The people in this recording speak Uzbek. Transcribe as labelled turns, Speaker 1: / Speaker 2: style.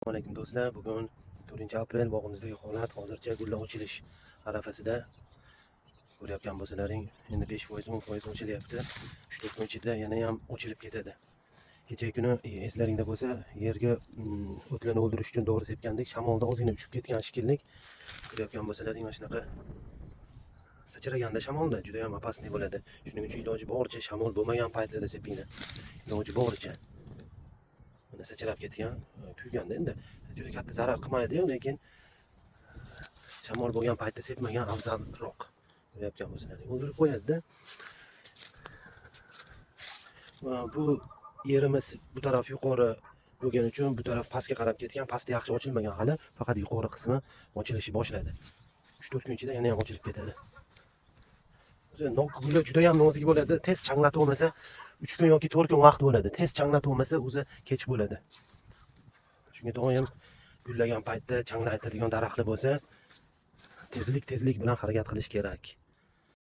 Speaker 1: Alaykum, do'stlar. Bugun 4-aprel. Bog'imizdagi holat hozircha gullar ochilish arafasida. Ko'rayotgan bo'lsalaring, endi 5%, 10% ochilyapti. 3-4 kun ichida yana ham ochilib ketadi. Kechagi kuni eslaringda bo'lsa, yerga o'tlarni o'ldirish uchun dori sepgandik. Shamolda ozgina uchib ketgan shekilli. Ko'rayotgan bo'lsalaring, mana shunaqa sachraganda shamolda juda ham опасный bo'ladi. Shuning uchun iloji boricha shamol bo'lmagan paytlarda sepinglar. Iloji boricha. Mana, sachrab ketgan, kuyganda endi juda katta zarar qilmaydi-yu, lekin shamol bo'lgan paytda sepmagan afzalroq. Ko'rayotgan bo'lsalaring, o'ldirib qo'yadi-da. Bu yerimiz, bu taraf yuqori bo'lgani uchun bu taraf pastga qarab ketgan. Pastda yaxshi ochilmagan hali, faqat yuqori qismi ochilishni boshladi. 3-4 kun ichida yana ham ochilib ketadi. O'zi nok guli juda ham nozik bo'ladi. Tez changlatib olmasa, 3 kun yoki 4 kun vaqt bo'ladi. Tez changlatib olmasa, o'zi kech bo'ladi. Shunga doim gullagan paytda changlatadigan daraxtlar bo'lsa, tezlik bilan harakat qilish kerak.